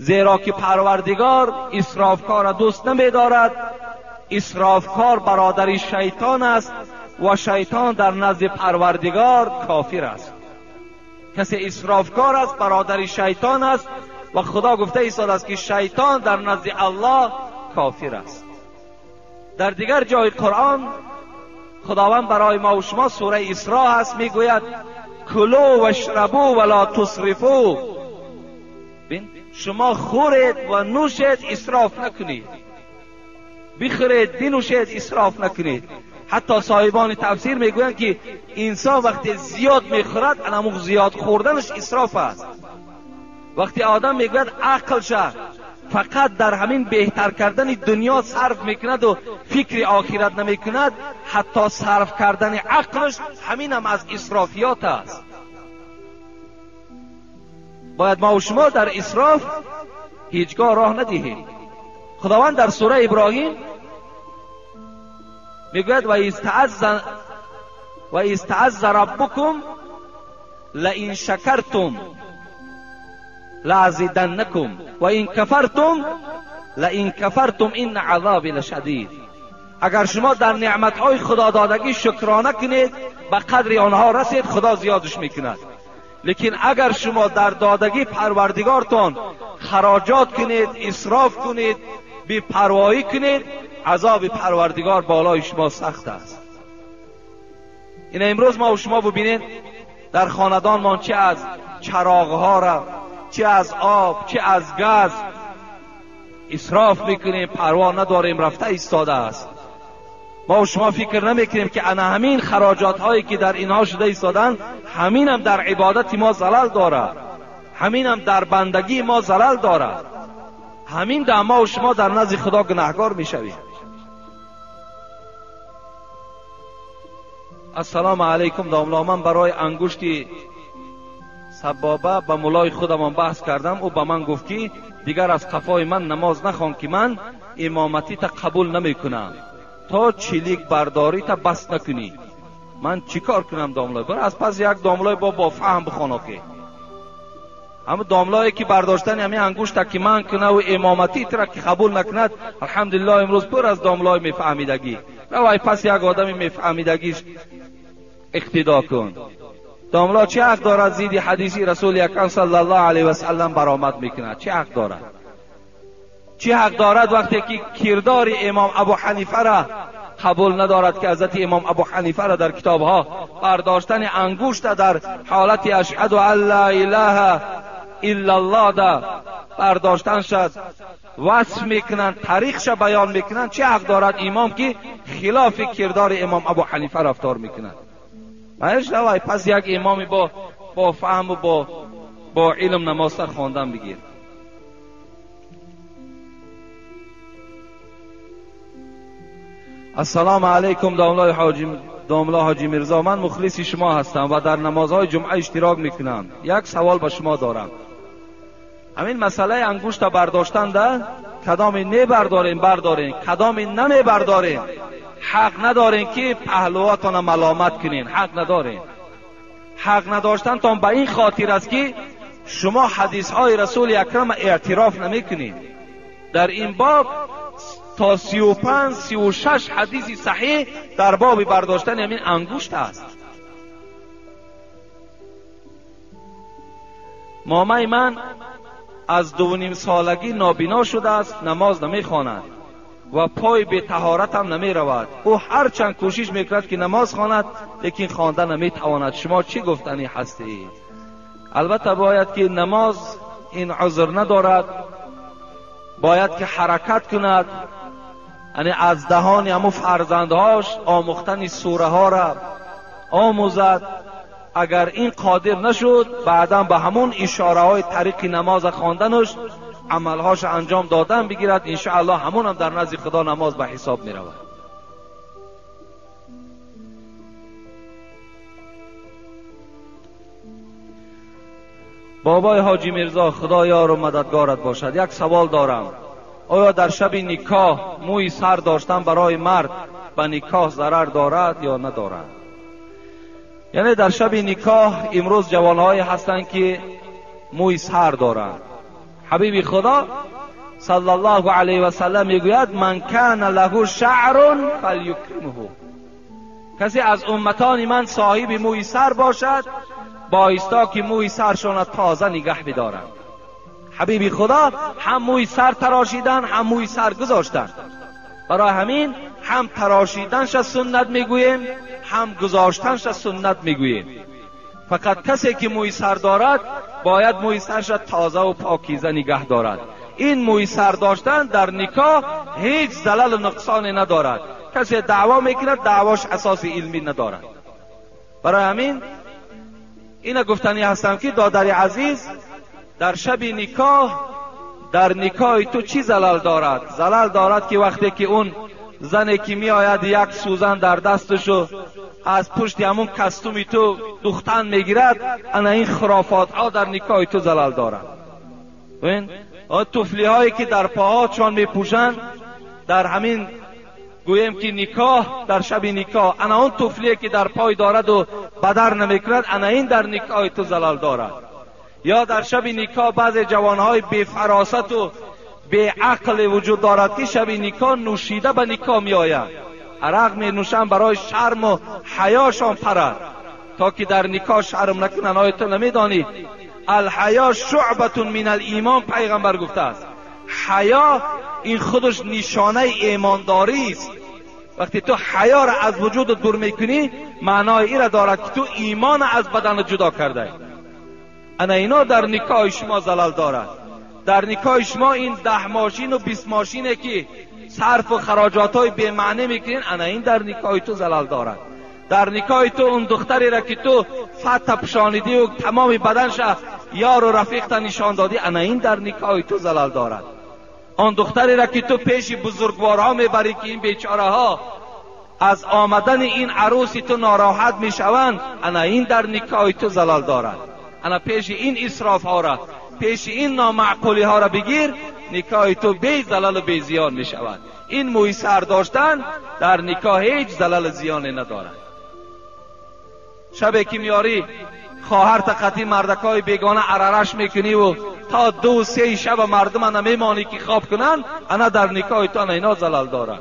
A: зеро ки Парвардигор исрофкорро дӯст намедорад. Исрофкор бародари шайтон аст ва шайтон дар назди Парвардигор кофир аст. Касе исрофкор аст, бародари шайтон аст ва Худо гуфта истодааст ки шайтон дар назди Аллоҳ кофир аст. Дар дигар ҷои Қуръон Худованд барои мо ва шумо сураи Исро ҳаст, мегӯяд кулу вашрабу вала тусрифу. Шумо хӯред ва нӯшед, исроф накунед. Бихӯред, бинӯшед, исроф накунед. Ҳатто соҳибони тафсир мегӯянд ки инсон вақте зиёд мехӯрад, анамуқ зиёд хӯрданаш исроф аст. Вақте одам мегӯяд ақлша фақат дар ҳамин беҳтар кардани дунё сарф мекунад ва фикри охират намекунад, ҳатто сарф кардани ақлш ҳаминам аз исрофиёт аст. Бояд мо ва шумо дар исроф ҳеҷгоҳ роҳ надиҳем. Худованд дар сураи Иброҳим мегӯяд ва истаъазза раббукум лаин шакартум лаазиданнакум ва ин кафартум лаин кафартум инна азоби лашадид. Агар шумо дар неъматҳои худододагӣ шукрона кунед, ба қадри онҳо расед, Худо зиёдш мекунад. Лекин агар шумо дар додагӣ Парвардигортон хароҷот кунед, исроф кунед, бепарвоӣ кунед, азоби Парвардигор болои шумо сахт аст. Ина имрӯз мо шумо бубинед дар хонадонмон чӣ аз чароғҳоро, чӣ аз об, чӣ аз газ исроф мекунем, парво надорем, рафта истодааст. ما و شما فکر نمیکنیم که انا همین خراجات هایی که در اینها شده ایستادن همین هم در عبادت ما زلل دارد، همین هم در بندگی ما زلل دارد، همین در ما و شما در نزد خدا گناهکار میشویم. السلام علیکم داملا، من برای انگشت سبابه به مولای خودمان بحث کردم، او به من گفت که دیگر از قفای من نماز نخوان که من امامتی تا قبول نمیکنم تا چلیک برداری تا بس نکنی. من چیکار کنم داملای؟ بر از پس یک داملای با فهم بخوانو که همه داملایی که برداشتن همین انگشت که من کنه و امامتی ترا که قبول نکند، الحمدلله امروز پر از داملای میفهمیدگی. روای پس یک آدمی میفهمیدگیش اقتدا کن. داملا چه حق دارد زید حدیثی رسول اکرم صلی الله علیه و سلم برآمد میکند؟ چه حق دارد؟ چه حق دارد وقتی که کردار امام ابو حنیفه را قبول ندارد که حضرت امام ابو حنیفه را در کتابها برداشتن انگشت در حالت اشهد ان لا اله الا الله دا برداشتن شد وصف میکنند، تاریخش بیان میکنند؟ چه حق دارد امام که خلاف کردار امام ابو حنیفه رفتار میکند؟ مایش روای پس یک امامی با فهم و با علم نماز خواندن بگیر. السلام علیکم داملا حاجی میرزا، من مخلص شما هستم و در نمازهای جمعه اشتراک میکنم. یک سوال به شما دارم. همین مسئله انگشت برداشتن ده کدامی نبرداریم برداریم، کدامی نمیبرداریم. حق ندارین که پهلواتان ملامت کنین، حق ندارین. حق نداشتن تان به این خاطر است که شما حدیث های رسول اکرم اعتراف نمیکنین. در این باب تا 35 36 حدیث صحیح در باب برداشتن همین انگشت است. مامای من از 2.5 سالگی نابینا شده است، نماز نمیخواند و پای به طهارت هم نمی رود. او هرچند کوشش میکند که نماز خواند لیکن خواندن نمیتواند. شما چی گفتنی هستید؟ البته باید که نماز این عذر ندارد، باید که حرکت کند، یعنی از دهان همو فرزندهاش آموختن سوره ها را آموزد. اگر این قادر نشد بعدا به همون اشاره های طریق نماز خواندنش عملهاش انجام دادن بگیرد، انشاءالله همون هم در نزد خدا نماز به حساب می رود. بابای حاجی میرزا خدا یار و مددگارت باشد، یک سوال دارم. آیا در شب نکاح موی سر داشتن برای مرد به نکاح ضرر دارد یا ندارد؟ یعنی در شب نکاح امروز جوانهایی هستند که موی سر دارند. حبیب خدا صلی الله علیه و سلم میگوید من کان له شعر فلیکرمه، کسی از امتان من صاحب موی سر باشد بایستا که موی سرشان تازه نگه بدارند. حبیب خدا هم موی سر تراشیدن هم موی سر گذاشتن. برای همین هم تراشیدنش سنت میگوییم هم گذاشتنش سنت میگوییم. فقط کسی که موی سر دارد باید موی سرش تازه و پاکیزه نگه دارد. این موی سر داشتن در نکاح هیچ زلل و نقصانی ندارد. کسی دعوا میکند دعواش اساس علمی ندارد. برای همین اینا گفتنی هستم که دادر عزیز، در شب نکاح در نکاح تو چی زلل دارد؟ زلل دارد که وقتی که اون زنی که می آید یک سوزن در دستشو از پشت همون کستومی تو دوختن میگیرد، انا این خرافات ها در نکاح تو زلل دارد. ببین طفلی هایی که در پاها چون میپوشند در همین گویم که نکاح در شب نکاح، انا اون طفلی که در پای دارد و بدر نمیکند، انا این در نکاح تو زلل دارد. یا در شب نکاح بعض جوانهای بی فراست و بی عقل وجود دارد که شب نکاح نوشیده به نکاح می آید، عرق می نوشند برای شرم و حیاشان پرد تا که در نکاح شرم نکنند. آیا تو نمیدانی الحیا شعبة من الایمان؟ پیغمبر گفته است حیا این خودش نشانه ایمانداری است. وقتی تو حیا را از وجود دور میکنی معنای این را دارد که تو ایمان از بدن جدا کرده. انا اینا در نکاح شما زلل دارد. در نکاح شما این 10 ماشین و 20 ماشینه که صرف و خراجات های بی معنی میکنین، انا این در نکاح تو زلل دارد. در نکاح تو اون دختری را که تو فتح پشانیدی و تمام بدنش یار و رفیق تا نشان دادی، انا این در نکاح تو زلل دارد. آن دختری را که تو پیش بزرگوارها میبری که این بیچاره ها از آمدن این عروسی تو ناراحت میشوند، انا این در نکاح تو زلل دارد. انا پیش این اسراف ها را، پیش این نامعقولی ها را بگیر، نکاح تو بی زلل و بی زیان میشود. این موی سر داشتن در نکاح هیچ زلل زیانی ندارد. شبی که میاری خواهر تقطی مردکای بیگانه عررش میکنی و تا 2-3 شب مردم نمیمانی که خواب کنن، انا در نکاح تو اینا زلل دارد.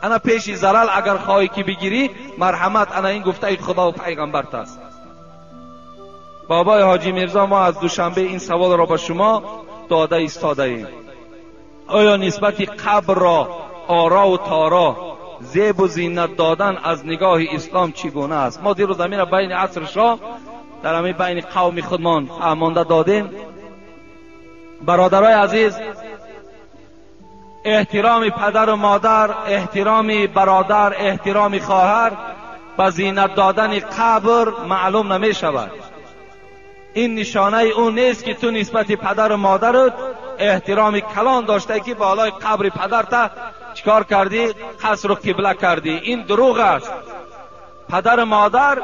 A: انا پیش زلل اگر خواهی که بگیری، مرحمت، انا این گفته خدا و پیغمبرت است. بابای حاجی میرزا، ما از دوشنبه این سوال را به شما داده ایستاده ایم. آیا نسبت قبر را آرا و تارا زیب و زینت دادن از نگاه اسلام چگونه است؟ ما دیروز همین را بین عصر شام در همین بین قوم خودمان فهمانده دادیم. برادرای عزیز، احترام پدر و مادر، احترام برادر، احترام خواهر به زینت دادن قبر معلوم نمی شود. این نشانه اون نیست که تو نسبت پدر و مادرت احترام کلان داشته که بالای قبر پدرت چیکار کردی؟ قصر و قبله کردی. این دروغ است. پدر و مادر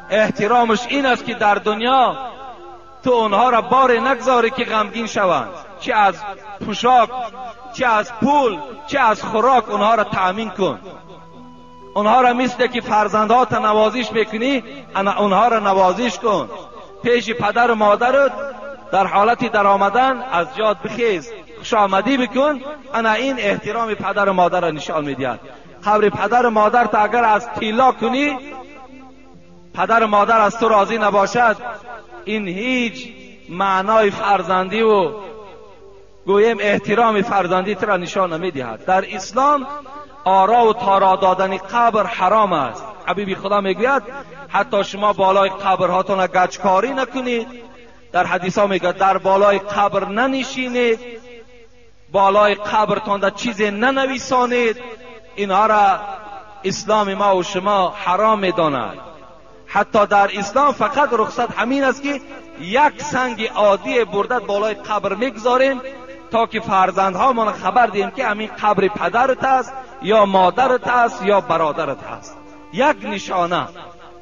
A: احترامش این است که در دنیا تو اونها را بار نگذاری که غمگین شوند، چه از پوشاک، چه از پول، چه از خوراک اونها را تأمین کن. اونها را مثل که فرزندها تا نوازش میکنی، اونها را نوازش کن. پیش پدر و مادرت در حالت در آمدن از جاد بخیز، خوش آمدی بکن. انا این احترام پدر و مادر را نشان میدهد. قبر پدر و مادر تا اگر از تیلا کنی، پدر و مادر از تو راضی نباشد، این هیچ معنای فرزندی و گویم احترام فرزندی تو را نشان نمیدهد. در اسلام آرا و تارا دادن قبر حرام است. حبیبی خدا میگوید حتی شما بالای قبرهاتون گچکاری نکنید. در حدیث ها میگه در بالای قبر ننشینید، بالای قبرتان در چیزی ننویسانید. اینها را اسلام ما و شما حرام میداند. حتی در اسلام فقط رخصت همین است که یک سنگ عادی برده بالای قبر میگذاریم تا که فرزندهامان خبر دهیم که همین قبر پدرت است یا مادرت است یا برادرت است. یک نشانه.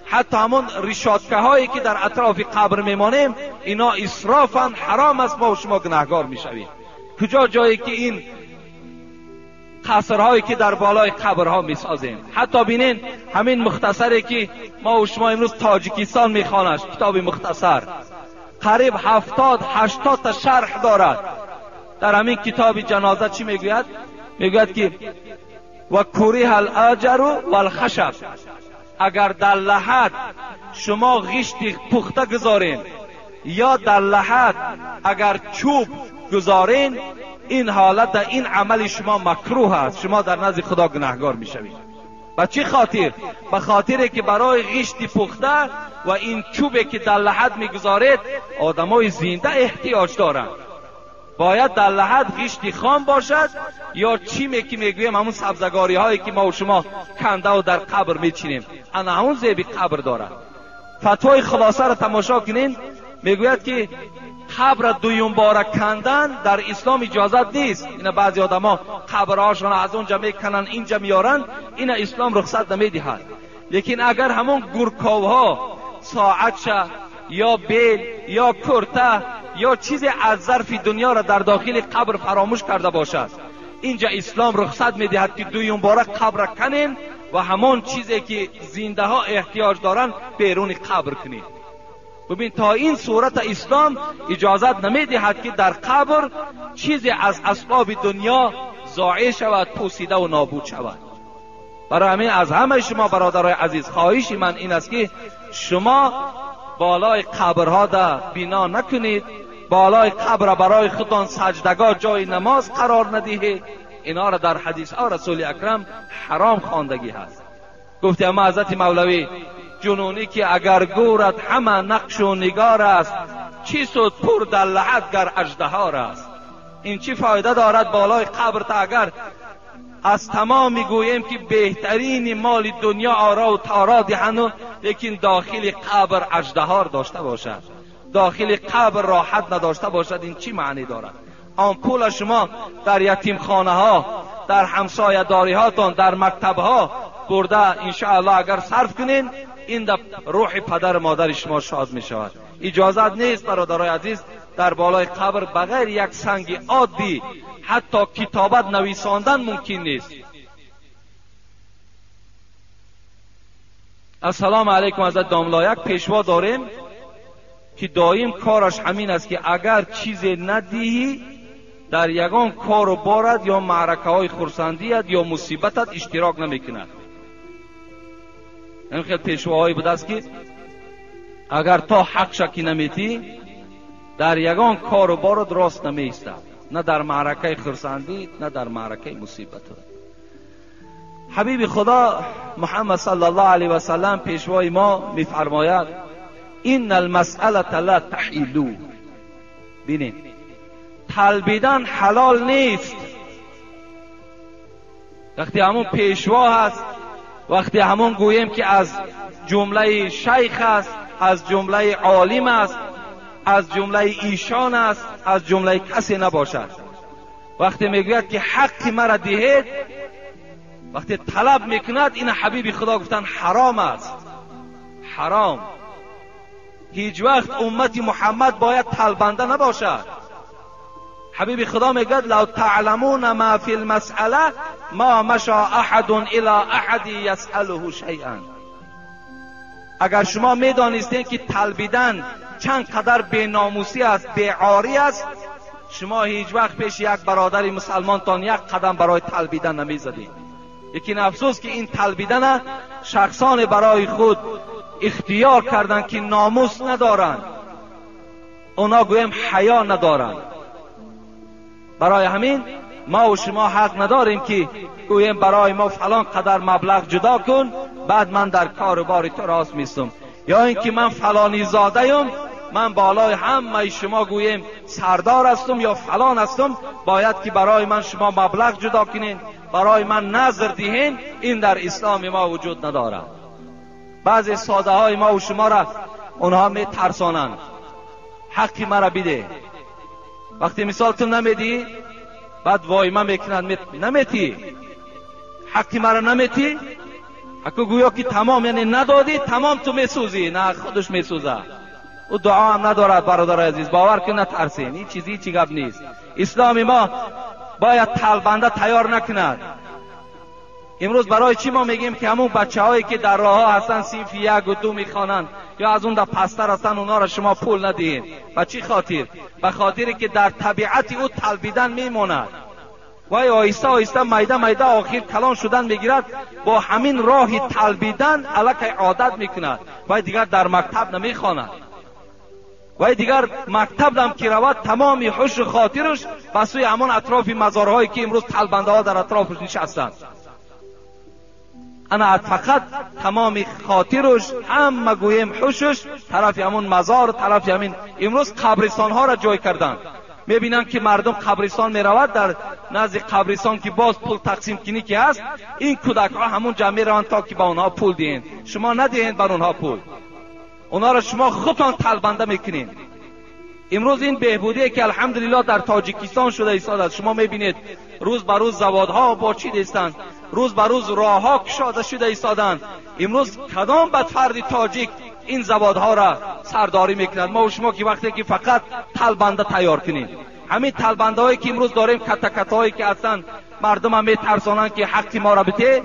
A: حتی همون ریشاتکه هایی که در اطراف قبر میمانیم، اینا اسرافا حرام است، ما و شما گناهگار میشویم. کجا جایی که این قصرهایی که در بالای قبرها میسازیم. حتی بینین همین مختصری که ما و شما امروز تاجیکستان میخوانش، کتاب مختصر قریب 70-80 تا شرح دارد. در همین کتاب جنازه چی میگوید؟ میگوید که و کریه الاجر و الخشب، اگر در لحد شما غشت پخته گذارین یا در لحد اگر چوب گذارین، این حالت این عمل شما مکروه است، شما در نزد خدا گناهگار میشوید. به چه خاطر؟ به خاطر که برای غشت پخته و این چوبی که در لحد میگذارید آدمای زنده احتیاج دارند. باید در لحد غشت خام باشد یا چیمی که میگویم همون سبزگاری هایی که ما و شما کنده و در قبر میچینیم، انا همون زیبی قبر دارد. فتوای خلاصه را تماشا کنین، میگوید که قبر دویم باره کندن در اسلام اجازت نیست. اینا بعضی آدما قبرهاشون از اونجا میکنن اینجا میارن، اینا اسلام رخصت نمیدهد. لیکن اگر همون گورکاوها ساعتشه یا بیل یا کرته یا چیزی از ظرف دنیا را در داخل قبر فراموش کرده باشد، اینجا اسلام رخصت میدهد که دویم باره قبر کنین و همان چیزی که زنده ها احتیاج دارن بیرون قبر کنین. ببین تا این صورت اسلام اجازت نمیدهد که در قبر چیزی از اسباب دنیا ضایع شود، پوسیده و نابود شود. برای همین از همه شما برادرای عزیز خواهش من این است که شما بالای قبرها ده بنا نکنید، بالای قبر برای خودتان سجدگاه جای نماز قرار ندهید. اینا را در حدیث ها رسول اکرم حرام خواندگی هست. گفتی اما حضرت مولوی جنونی که اگر گورت همه نقش و نگار است، چی سود پر در لحد گر اژدهار است. این چی فایده دارد بالای قبر تا اگر از تمام میگوییم که بهترین مال دنیا آرا و تارا دهند، لیکن داخل قبر اژدهار داشته باشد، داخل قبر راحت نداشته باشد، این چی معنی دارد؟ آن پول شما در یتیم خانه ها، در همسایه داری هاتان، در مکتب ها برده انشاءالله اگر صرف کنین، این در روح پدر مادر شما شاد می شود. اجازت نیست برادرای عزیز در بالای قبر بغیر یک سنگ عادی حتی کتابت نویساندن ممکن نیست. السلام علیکم حضرت داملا، یک پیشوا داریم که دایم کارش همین است که اگر چیزی ندهی در یگان کار و بارد یا معرکه های خرسندیت یا مصیبتت اشتراک نمیکند. این خیلی پیشواهایی بوده است که اگر تا حق شکی نمیتی در یگان کار و بارد راست نمیایستد، نه در معرکه خرسندی نه در معرکه مصیبت. حبیب خدا محمد صلی الله علیه و سلم پیشوای ما میفرماید این المسئله لا تحیلو. بینید، طلبیدن حلال نیست. وقتی همون پیشوا هست، وقتی همون گوییم که از جمله شیخ است، از جمله عالم است، از جمله ایشان است، از جمله کسی نباشد، وقتی میگوید که حق مرا دهید، وقتی طلب میکند، این حبیب خدا گفتن حرام است، حرام. هیچ وقت امت محمد باید طلبنده نباشد. حبیب خدا میگوید لو تعلمون ما فی المسئله ما مشى احد الی احد یسأله شیئا. اگر شما میدانستین که طلبیدن چند قدر بیناموسی است، بیعاری است، شما هیچ وقت پیش یک برادر مسلمانتان یک قدم برای طلبیدن نمیزدید. لیکن افسوس که این طلبیدن شخصان برای خود اختیار کردند که ناموس ندارند، اونا گویم حیا ندارند. برای همین ما و شما حق نداریم که گویم برای ما فلان قدر مبلغ جدا کن بعد من در کار بار تو راست میستم، یا اینکه من فلانی زاده ام، من بالای همه شما گویم سردار هستم یا فلان هستم، باید که برای من شما مبلغ جدا کنین، برای من نظر دهین. این در اسلام ما وجود ندارد. بعضی ساده های ما و شما را اونها می ترسانند، حقی مرا بده. وقتی مثال تو نمیدی بعد وایمه میکنند، نمیتی حقی مرا نمیتی، حقو گویا که تمام، یعنی ندادی تمام تو میسوزی، نه خودش میسوزه. او دعا هم ندارد برادر عزیز، باور کن نترسین، این چیزی چی گپ نیست. اسلام ما باید طلبنده تیار نکند. امروز برای چی ما میگیم که همون بچه هایی که در راه ها هستن صنف 1 و 2 میخوانند یا از اون در پستر هستن، اونا را شما پول ندهید؟ به چی خاطر؟ به خاطر که در طبیعت او طلبیدن میماند. وای آهسته آهسته میده میده آخر کلان شدن میگیرد، با همین راه طلبیدن الکی عادت میکند، وای دیگر در مکتب نمیخواند، وای دیگر مکتب هم که رود تمام هوش و خاطرش به سوی همان اطراف مزارهایی که امروز طلبنده ها در اطرافش نشستند. انا فقط تمام خاطرش همه گوییم هوشش طرف همون مزار، طرف همین. امروز قبرستان ها را جای کردند، میبینن که مردم قبرستان میرود، در نزد قبرستان که باز پول تقسیم کنی که هست، این کودک ها همون جمع میروند تا که به آنها پول دهین. شما ندهین بر آنها پول، اونها را شما خودتان طلبنده میکنین. امروز این بهبودی که الحمدلله در تاجیکستان شده ایستاده است، شما میبینید روز به روز زوادها باچیده ایستند، روز به روز راهها کشاده شده ایستادند. امروز کدام بدفرد تاجیک این زوادها را سرداری میکنند؟ ما و شما که وقتی که فقط طلبنده تیار کنیم، همین طلبنده هایی که امروز داریم، کتکت هایی که هستند، مردم هم میترسانند که حق ما را بده،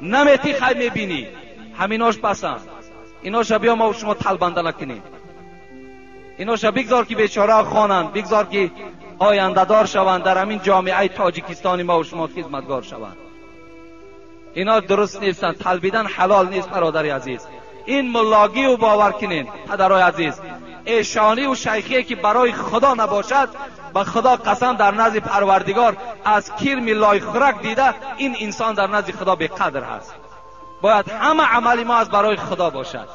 A: نمیتی خی میبینی، همیناش بسند. ایناش بیا ما و شما طلبنده نکنیم، ایناش بگذار که بیچاره خوانند، بگذار که آینده دار شوند، در همین جامعه تاجیکستانی ما و شما خدمتگار شوند. اینا درست نیستند، طلبیدن حلال نیست برادر عزیز. این ملاگی و باور کنین پدرای عزیز، ایشانی و شیخی که برای خدا نباشد، به خدا قسم در نزد پروردگار از کرم لای خرک دیده، این انسان در نزد خدا بی قدر هست. باید همه عمل ما از برای خدا باشد.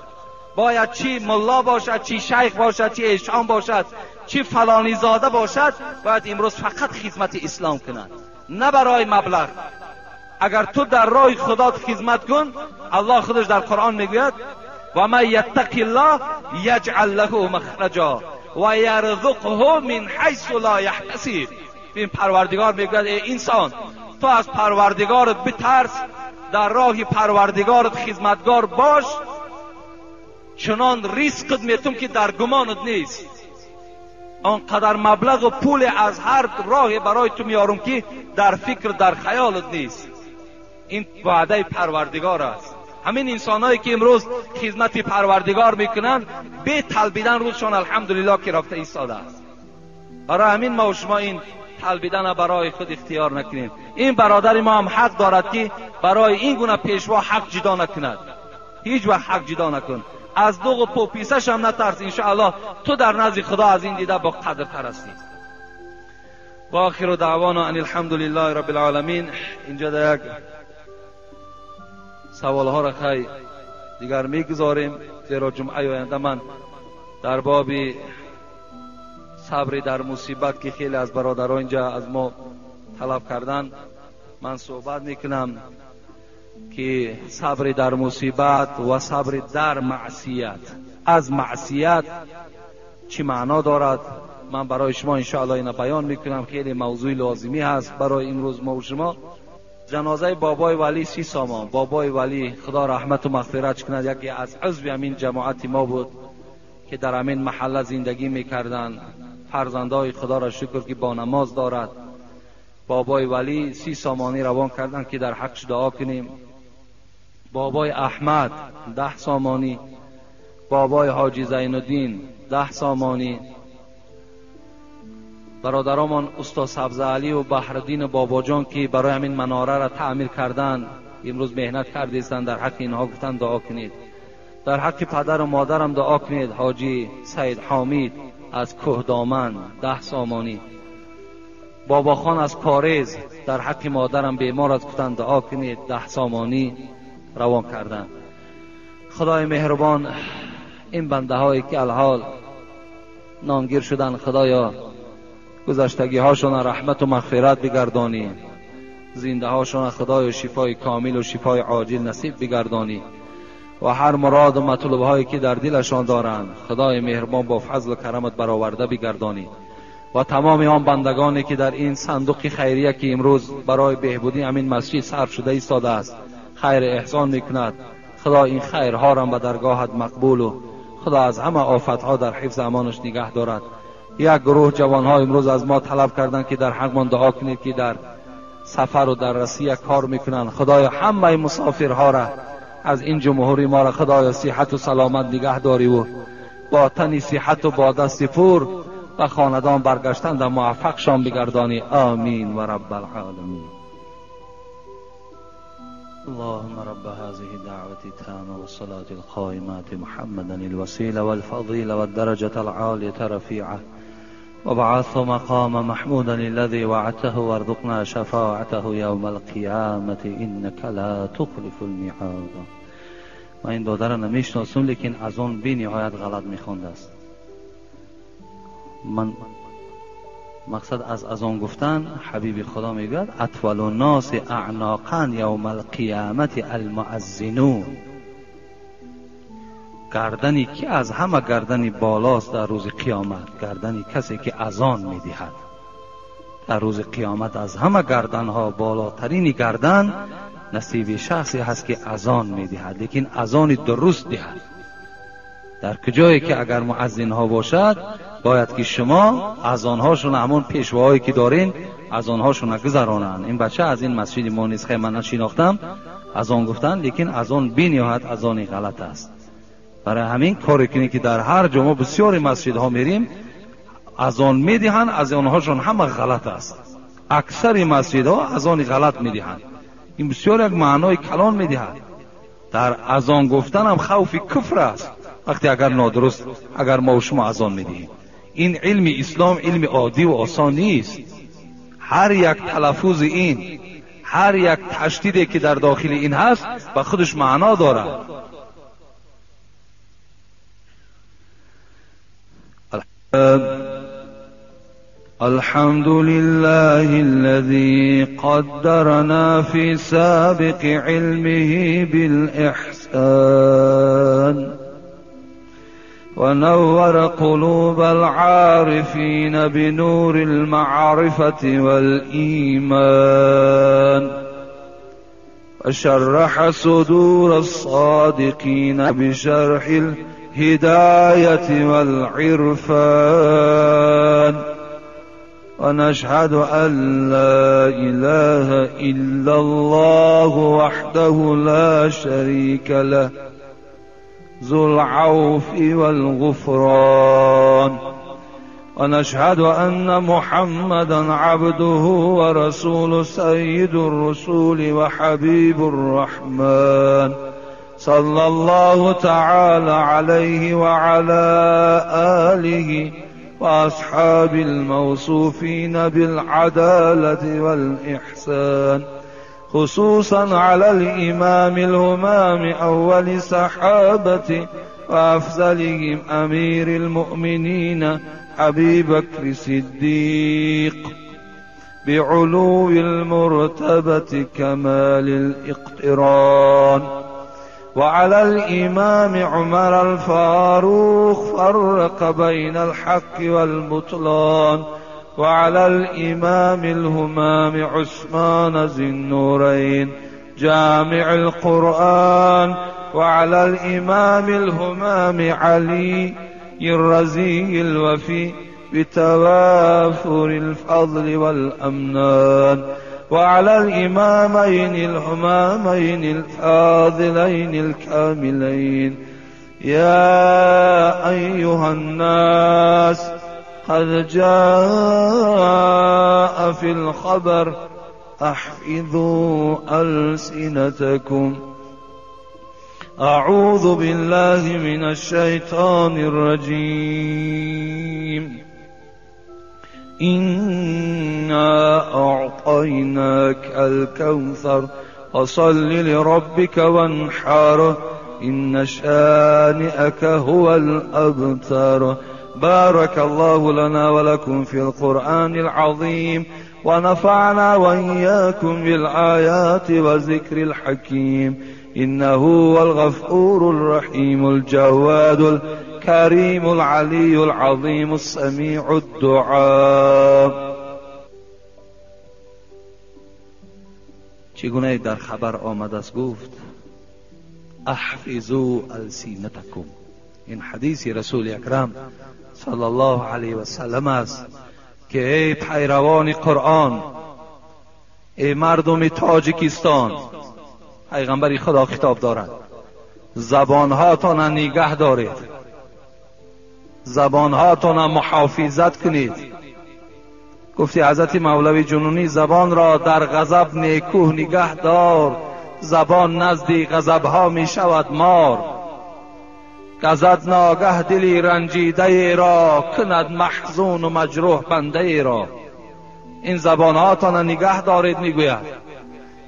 A: باید چی ملا باشد، چی شیخ باشد، چی ایشان باشد، چی فلانی زاده باشد، باید امروز فقط خدمت اسلام کنند، نه برای مبلغ. агар ту дар роҳи Худо хизмат кун, Аллоҳ худаш дар Қуръон мегӯяд: ва ман яттақиллоҳ яҷъал лаҳу махраҷо ва ярзуқҳу мин ҳайсу ло яҳтасиб. Ин Парвардигор мегӯяд: эй инсон, ту аз Парвардигорат битарс, дар роҳи Парвардигорат хизматгор бош, чунон ризқат метум ки дар гумонат нест. Он қадар маблағу пул аз ҳар роҳе барои ту меорам ки дар фикр, дар хаёлат нест. Ин ваъдаи Парвардигор аст. Ҳамин инсонҳое ки имрӯз хизмати Парвардигор мекунанд, бе талбидан рӯзшон алҳамдулиллоҳ ки рафта истодааст. Барои ҳамин мо шумо ин талбиданро барои худ ихтиёр накунем. Ин бародари мо ҳам ҳақ дорад ки барои ин гуна пешво ҳақ ҷудо накунад. Ҳеҷ вақт ҳақ ҷудо накун. Аз дуғу пӯписаш ҳам натарс, иншоаллоҳ ту дар назди Худо аз ин дида бо қадртар ҳастӣ. ва охиру даъвона ан алҳамдулиллаҳи раббил оламин. Инҷа дар як саволҳоро хай дигар мегузорем, зеро ҷумъаи оянда ман дар боби сабри дар мусибат ки хеле аз бародарон инҷа аз мо талаб кардан, ман суҳбат мекунам ки сабри дар мусибат ва сабри дар маъсият, аз маъсият чӣ маъно дорад, ман барои шумо иншоаллоҳ ина баён мекунам. Хеле мавзӯи лозимӣ ҳаст барои имрӯз мо ва шумо. Ҷанозаи бобои Валӣ 30 сомон. Бобои Валӣ Худо раҳмату мағфират кунад, яке аз узви ҳамин ҷамоати мо буд ки дар ҳамин маҳалла зиндагӣ мекарданд. Фарзандои Худоро шукр ки бо намоз дорад. Бобои Валӣ 30 сомонӣ равон карданд ки дар ҳаққаш дуо кунем. Бобои Аҳмад 10 сомонӣ, бобои Ҳоҷи Зайнуддин 10 сомонӣ, бародарамон устод Сабзаалӣ ва Баҳриддин Бобоҷон ки барои ҳамин манораро таъмир карданд, имрӯз меҳнат кардистанд, дар ҳаққи инҳо гуфтанд дуо кунед. Дар ҳаққи падару модарам дуо кунед. Ҳоҷи Саид Ҳомид аз Кӯҳдоман 10 сомонӣ, Бобохон аз Корез дар ҳаққи модарам бемор аст гуфтанд дуо кунед, 10 сомонӣ равон карданд. Худои меҳрубон, ин бандаҳое ки алҳол нонгир шуданд, Худоё гузаштагиҳошонро раҳмату мағфират бигардонӣ, зиндаҳошонро Худоё шифои комилу шифои оҷил насиб бигардонӣ ва ҳар муроду матлубҳое ки дар дилашон доранд, Худои меҳрубон бо фазлу карамат бароварда бигардонӣ ва тамоми он бандагоне ки дар ин сандуқи хайрия ки имрӯз барои беҳбудии ҳамин масҷид сарф шуда истодааст хайр эҳсон мекунад, Худо ин хайрҳоро ба даргоҳат мақбулу Худо аз ҳама офатҳо дар ҳифз амонаш нигаҳ дорад. Як гурӯҳ ҷавонҳо имрӯз аз мо талаб карданд ки дар ҳақмон дуо кунед ки дар сафару дар Россия кор мекунанд. Худоё ҳамаи мусофирҳоро аз ин ҷумҳури моро Худоё сиҳату саломат нигаҳ дориву бо тани сиҳату бо дасти пур ба хонадон баргаштан дар муваффақшон бигардонӣ. Амин ва раббал оламин. اللهم رب هذه الدعوة التامة والصلاة القائمة محمدا الوسيلة والفضيلة والدرجة العالية رفيعة وابعثه مقام محمودا الذي وعدته وارزقنا شفاعته يوم القيامة إنك لا تخلف الميعاد. من این دادر نمیشناسم، لیکن از آن بی نهایت غلط میخوانده است. من مقصد از آن گفتن حبیب خدا میگوید اطول الناس اعناقا یوم القیامت المؤذنون. گردنی که از همه گردنی بالاست در روز قیامت، گردنی کسی که اذان میدهد. در روز قیامت از همه گردنها بالاترین گردن نصیب شخصی هست که اذان میدهد، لیکن اذان درست دهد. در کجایی که اگر مؤذن ها باشد باید که شما از آنهاشون همون پیشواهایی که دارین از آنهاشون گذرانند. این بچه از این مسجد ما نیست، خیلی من نشناختم از آن گفتن، لیکن از آن بی نهایت از آن غلط است. برای همین کاری کنی که در هر جا ما بسیاری مسجدها میریم از آن میدهند، از آنهاشون همه غلط است. اکثر مسجدها از آن غلط میدهند. این بسیار یک معنای کلان میدهد. در از آن گفتن هم خوف کفر است وقتی اگر نادرست اگر ما و شما از آن میدهیم. این علم اسلام علم عادی و آسان نیست. هر یک تلفظ این، هر یک تشدیدی که در داخل این هست با خودش معنا دارد.
B: الحمد لله الذي قدرنا في سابق علمه بالإحسان ونور قلوب العارفين بنور المعرفة والإيمان وشرح صدور الصادقين بشرح الهداية والعرفان ونشهد أن لا إله إلا الله وحده لا شريك له ذو العوف والغفران ونشهد أن محمدا عبده ورسوله سيد الرسول وحبيب الرحمن صلى الله تعالى عليه وعلى آله وأصحاب الموصوفين بالعدالة والإحسان خصوصا على الإمام الهمام أول صحابة وأفضلهم أمير المؤمنين أبي بكر الصديق بعلو المرتبة كمال الاقتران وعلى الإمام عمر الفاروق فرق بين الحق والبطلان وعلى الإمام الهمام عثمان ذي النورين جامع القرآن وعلى الإمام الهمام علي الرزي الوفي بتوافر الفضل والأمنان وعلى الإمامين الهمامين الفاضلين الكاملين. يا أيها الناس قد جاء في الخبر احفظوا ألسنتكم. أعوذ بالله من الشيطان الرجيم. إنا أعطيناك الكوثر فصل لربك وانحر إن شانئك هو الأبتر. بارك الله لنا ولكم في القرآن العظيم ونفعنا وإياكم بالآيات وذكر الحكيم إنه هو الغفور الرحيم الجواد الكريم العلي العظيم السميع الدعاء. چگونه در خبر آمد است گفت احفظوا السینتکم. این حدیث رسول اکرم صلی الله علیه و سلم است که ای پیروان قرآن، ای مردم تاجیکستان، پیغمبر خدا خطاب دارد، زبانهاتان نگه دارید، زبانهاتان محافظت کنید. گفتی حضرت مولوی جنونی زبان را در غضب نیکوه نگه دار، زبان نزدی غضبها می شود مار. گزد ناگه دلی رنجیده را، کند محزون و مجروح بنده را. این زبانهاتان نگه دارید. میگوید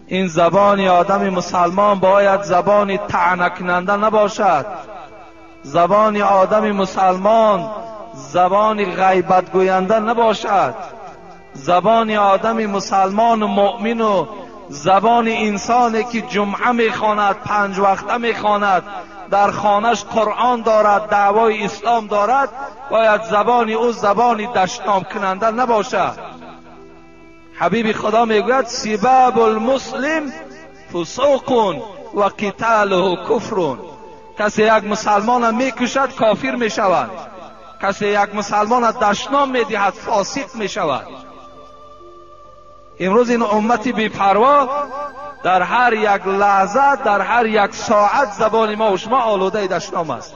B: این زبان آدم مسلمان باید زبان طعنه کننده نباشد. زبان آدم مسلمان زبان غیبت گوینده نباشد. زبان آدم مسلمان و مؤمن و زبان انسانی که جمعه میخواند، 5 وقته میخواند، در خانهش قرآن دارد، دعوای اسلام دارد، باید زبان او زبان دشنام کننده نباشد. حبیب خدا میگوید سباب المسلم فسوق و قتاله کفر. کسی یک مسلمان میکشد کافر میشود، کسی یک مسلمان دشنام میدهد فاسق میشود. امروز این امت بی‌پروا در هر یک لحظه، در هر یک ساعت زبان ما و شما آلوده دشنام است.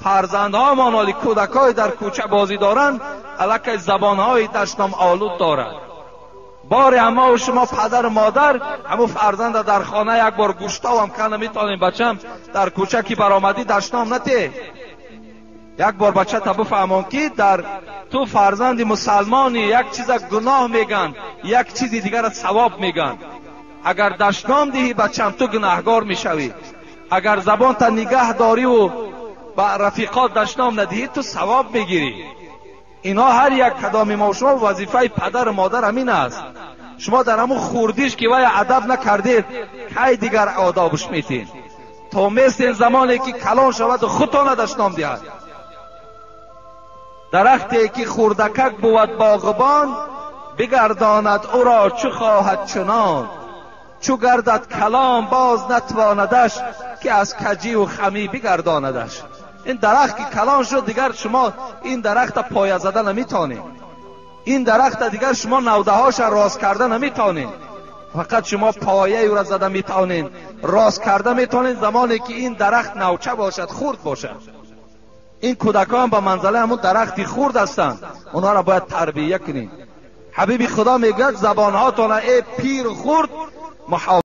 B: فرزندهامان حالی کودکای در کوچه بازی دارند، الکی زبانهای دشنام آلود دارند. باری اما و شما پدر و مادر همو فرزند در خانه یک بار گوشتاو هم که نمیتونیم بچم در کوچه کی برآمدی دشنام نته. یک بار بچه تا بفهمان که در تو فرزند مسلمانی یک چیز گناه میگن، یک چیز دیگر ثواب میگن. اگر دشنام دهی بچم تو گناهگار میشوی، اگر زبان تا نگه داری و با رفیقات دشنام ندهی تو ثواب میگیری. Инҳо ҳар як кадоми мо шумо вазифаи падару модар ҳамин аст. Шумо дар ҳамун хурдиш ки вай адаб накардед, кай дигар одобш метин? То местен замоне ки калон шаваду худтона дашном диҳад. Дарахте ки хурдакак бувад боғбон, бигардонад ӯро чу хоҳад чунон. Чу гардад калон боз натвонадаш, ки аз каҷиву хамӣ бигардонадаш. Ин дарахт ки калон шуд, дигар шумо ин дарахта поя зада наметонед. Ин дарахта дигар шумо навдаҳоша рост карда наметонед. Фақат шумо пояи ӯра зада метавонед, рост карда метавонед замоне ки ин дарахт навча бошад, хурд бошад. Ин кӯдакон ба манзалаи ҳамун дарахти хурд ҳастанд, онҳоро бояд тарбия кунем. Ҳабиби Худо мегӯяд забонҳотона эй пир хурд муҳофизат.